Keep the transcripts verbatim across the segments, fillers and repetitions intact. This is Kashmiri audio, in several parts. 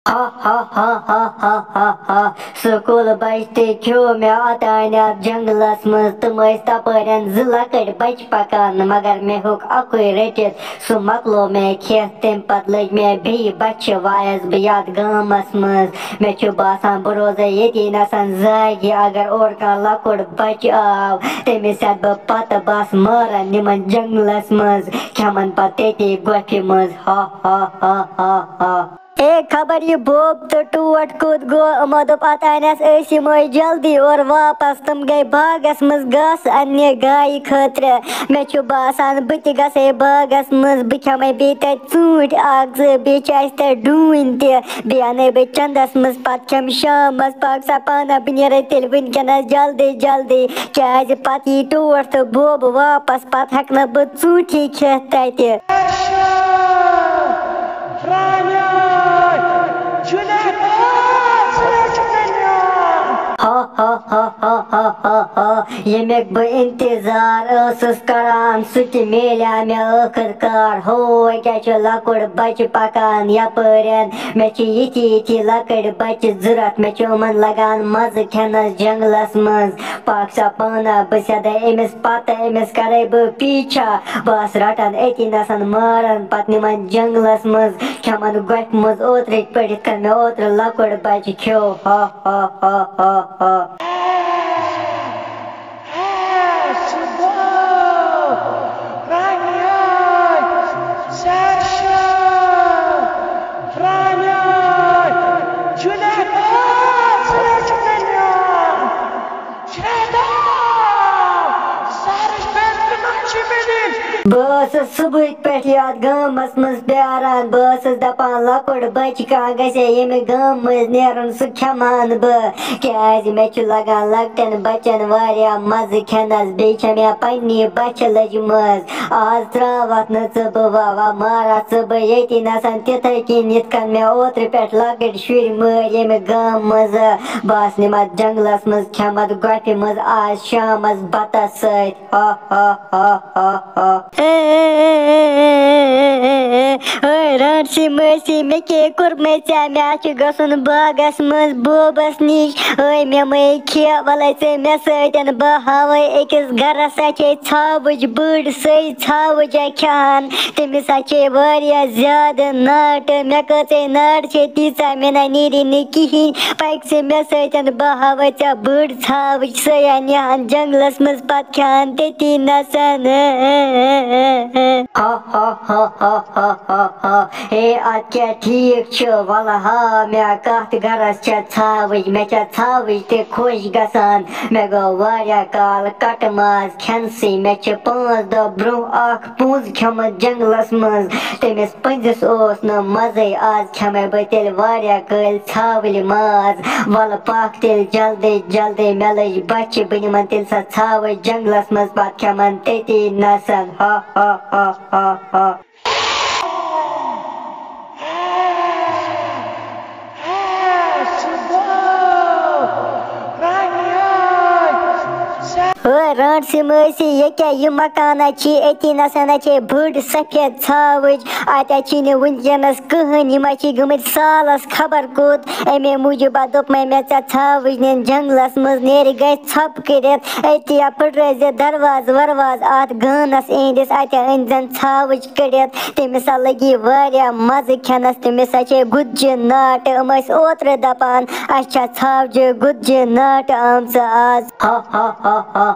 ہا ہا ہا ہا ہا ہا ہا۔ سکوٗل بچہٕ تہِ کھیوٚو مےٚ اوٚتانٮ۪تھ جنگلس منٛز۔ تِم ٲسۍ تپٲرٮ۪ن زٕ لۄکٕٹۍ بچہٕ پکان، مگر مےٚ ہیوٚک اکُے رٔٹِتھ۔ سُہ مۄکلو مےٚ کھٮ۪تھ، تَمہِ پتہٕ لٔج مےٚ بیٚیہِ بۄچھِ وایَس بہٕ یَتھ گامَس منٛز۔ مےٚ چھُ باسان، بہٕ روزَے ییٚتی نَسَن زاگہِ، اگر اورٕ کانٛہہ لۄکُٹ بَچہٕ آو، تٔمِس ہٮ۪تھ بہٕ پَتہٕ، بَس مارَن یِمَن جنٛگلَس منٛز، کھٮ۪مَن پَتہٕ تٔتی گۄپھِ منٛز۔ ہا، ہا، ہا، ہا، ہا۔ اے، خبر یہِ بوب تہٕ ٹوٹھ کوٚت گوٚو۔ یِمو دوٚپ، "اَتھ اَنٮ۪س أسۍ یِمَے جلدی اورٕ واپَس۔" تِم گٔے باغَس منٛز گاسہٕ اَننہِ گایہِ خٲطرٕ۔ مےٚ چھُ باسان، بہٕ تہِ گژھٕ ہے باغَس منٛز، بہٕ کھٮ۪مہٕ ہے بیٚیہِ تَتہِ ژوٗنٛٹھۍ اَکھ زٕ، بیٚیہِ چھِ اَسہِ تَتہِ ڈوٗنۍ تہِ۔ بیٚیہِ اَنہٕ ہے بہٕ چَندَس منٛز، پَتہٕ کھٮ۪مہٕ شامَس، پَکھ سا پانہ، بہٕ نیرٕ تیٚلہِ وٕنکٮ۪نَس جلدی جلدی، کیٛازِ پَتہٕ یی ٹوٹھ تہٕ بوب واپَس، پَتہٕ ہٮ۪کہٕ نہٕ بہٕ ژوٗنٛٹھی کھٮ۪تھ تَتہِ۔ ہا ہا ہا ہا ہا ہا ہا۔ ییٚمیُک بہٕ انتظار ٲسٕس کران، سُہ تہِ میلیٛاو مےٚ ٲخٕر کار۔ ہوے کیٛاہ چھُ لۄکُٹ بچہٕ پکان یپٲرٮ۪ن۔ مےٚ چھِ یِتھی یِتھی لۄکٕٹۍ بچہٕ ضوٚرتھ۔ مےٚ چھُ یِمن لگان مزٕ کھٮ۪نس جنگلس منٛز۔ پکھ سا پانہ، بہٕ سیدے أمِس پتہٕ، أمِس کرے بہٕ پیچھا۔ بہٕ آسہٕ رٹان أتی نسن مارن، پتہٕ نِمن جنگلس منٛز، کھٮ۪من گۄپھِ منٛز اوترٕکۍ پٲٹھۍ، یِتھ کٔنۍ مےٚ اوترٕ لۄکُٹ بچہٕ کھیوٚو۔ ہا، ہا، ہا، ہا، ہا۔ بہٕ ٲسٕس صُبحٕکۍ پٮ۪ٹھ یَتھ گامَس منٛز پیٛاران۔ بہٕ ٲسٕس دَپان، لۄکُٹ بَچہٕ کانٛہہ گژھِ ہے ییٚمہِ گامہٕ مٔنٛزۍ نیرُن، سُہ کھٮ۪مہٕ ہن بہٕ، کیٛازِ مےٚ چھُ لَگان لۄکٹٮ۪ن بَچَن واریاہ مَزٕ کھٮ۪نَس۔ بیٚیہِ چھےٚ مےٚ پنٛنی بۄچھِ لٔجمٕژ۔ آز ترٛاوَتھ نہٕ ژٕ بہٕ، وَ، وَ مارَتھ ژٕ بہٕ ییٚتی نَسَن تِتھَے کِنۍ، یِتھ کٔنۍ مےٚ اوترٕ پٮ۪ٹھ لۄکٕٹۍ شُرۍ مٲرۍ ییٚمہِ گامہٕ مٔنٛزٕ۔ بہٕ آسہٕ نِمَتھ جنٛگلَس منٛز، کھٮ۪مَتھ گۄپھِ منٛز آز شامَس بَتَس سۭتۍ۔ ہا، ہا، ہا، ہا، ہا۔ اے، رانٛٹسی مٲسی، مےٚ کیٛاہ کوٚرمَے ژےٚ؟ مےٚ چھُ گژھُن باغَس منٛز بوبَس نِش۔ اے، مےٚ مَے کھےٚ، وَلَے ژٕ مےٚ سۭتۍ، بہٕ ہاوَے أکِس گَرَس، سۄ چھے ژھاوٕج بٔڑ، سۄے ژھاوٕجا کھٮ۪ہَن۔ تٔمِس ہا چھے واریاہ زیادٕ ناٹہٕ۔ مےٚ کۭژاہ ناٹہٕ چھے، تیٖژاہ مےٚ نہ نیری نہٕ کِہیٖنۍ۔ پَکھ ژٕ مےٚ سۭتۍ، بہٕ ہاوَے ژےٚ بٔڑ ژھاوٕج، سۄے ہا نِہَن جنٛگلَس منٛز، پَتہٕ کھٮ۪ہَن تٔتی نَسَن۔ ہا، ہا، ہا، ہا۔ ہے، اَدٕ کیٛاہ ٹھیٖک چھُ، وَلہٕ ہا، مےٚ کَتھ گَرَس چھےٚ ژھاوٕج، مےٚ چھےٚ ژھاوٕج تہِ خۄش گژھان۔ مےٚ گوٚو واریاہ کال کَٹہٕ ماز کھٮ۪نسٕے۔ مےٚ چھِ پانٛژھ دۄہ برٛونٛہہ اَکھ پونٛز کھیوٚمُت جنٛگلَس منٛز۔ تٔمِس پٔنٛزِس اوس نہٕ مَزَے۔ آز کھٮ۪مَے بہٕ تیٚلہِ واریاہ کٲلۍ ژھاوٕلۍ ماز۔ وَلہٕ پَکھ تیٚلہِ جلدی جلدی، مےٚ لٔج بۄچھِ، بہٕ نِمَن تیٚلہِ سۄ ژھاوٕج جنٛگلَس منٛز، پَتہٕ کھٮ۪مَن تٔتی نَسَن۔ ہا، ہا، ہا، ہا، ہا۔ ہے، رانٛٹسی مٲسی، یہِ کیٛاہ، یہِ مکانہ چھی، أتی نَسَن چھے بٔڑ سفید ژھاوٕج۔ اَتہِ چھی نہٕ وٕنکیٚنَس کٕہٕنۍ، یِم چھِ گٔمٕتۍ سالَس خبر کوٚت۔ اَمے موٗجوٗب ہا دوٚپمَے مےٚ ژےٚ، ژھاوٕج نِن جنٛگلَس منٛز، نیرِ گژھِ ژھۄپہٕ کٔرِتھ۔ أتی ہا پھٕٹرٲوزِ دروازٕ وروازٕ اَتھ گانَس أنٛدِس، اَتہِ أنۍ زَن ژھاوٕج کٔڑِتھ۔ تٔمِس ہا لٔگی واریاہ مَزٕ کھٮ۪نَس، تٔمِس ہا چھے گُتجہِ ناٹہٕ۔ یِم ٲسۍ اوترٕ دَپان، اَسہِ چھےٚ ژھاوجہِ گُتجہِ ناٹہٕ آمژٕ آز۔ ہا، ہا، ہا۔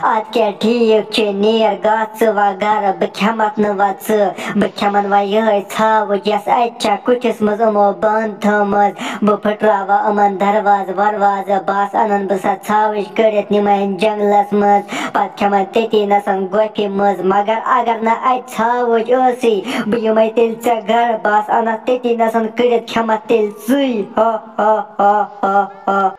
اَدٕ کیٛاہ ٹھیٖک چھُ، نیر گژھ ژٕ وۄنۍ گَرٕ، بہٕ کھٮ۪مَتھ نہٕ وۄنۍ ژٕ، بہٕ کھٮ۪مَن وۄنۍ یِہوٚے ژھاوٕج، یۄس اَتہِ چھےٚ کُٹھِس منٛز یِمو بنٛد تھٲومٕژ۔ بہٕ پھٕٹراوٕ یِمَن دروازٕ وروازٕ، بہٕ آسہٕ اَنان بہٕ سۄ ژھاوٕج کٔڑِتھ نِمَے جنٛگلَس منٛز، پَتہٕ کھٮ۪مَے تٔتی نَسَن گۄپھِ منٛز۔ مگر اگر نہٕ اَتہِ ژھاوٕج ٲسٕے، بہٕ یِمَے تیٚلہِ ژےٚ گَرٕ، بہٕ آسہٕ اَنَتھ تٔتی نَسَن کٔڑِتھ، کھٮ۪مَتھ تیٚلہِ ژٕے۔ ہا، ہا، ہا، ہا، ہا۔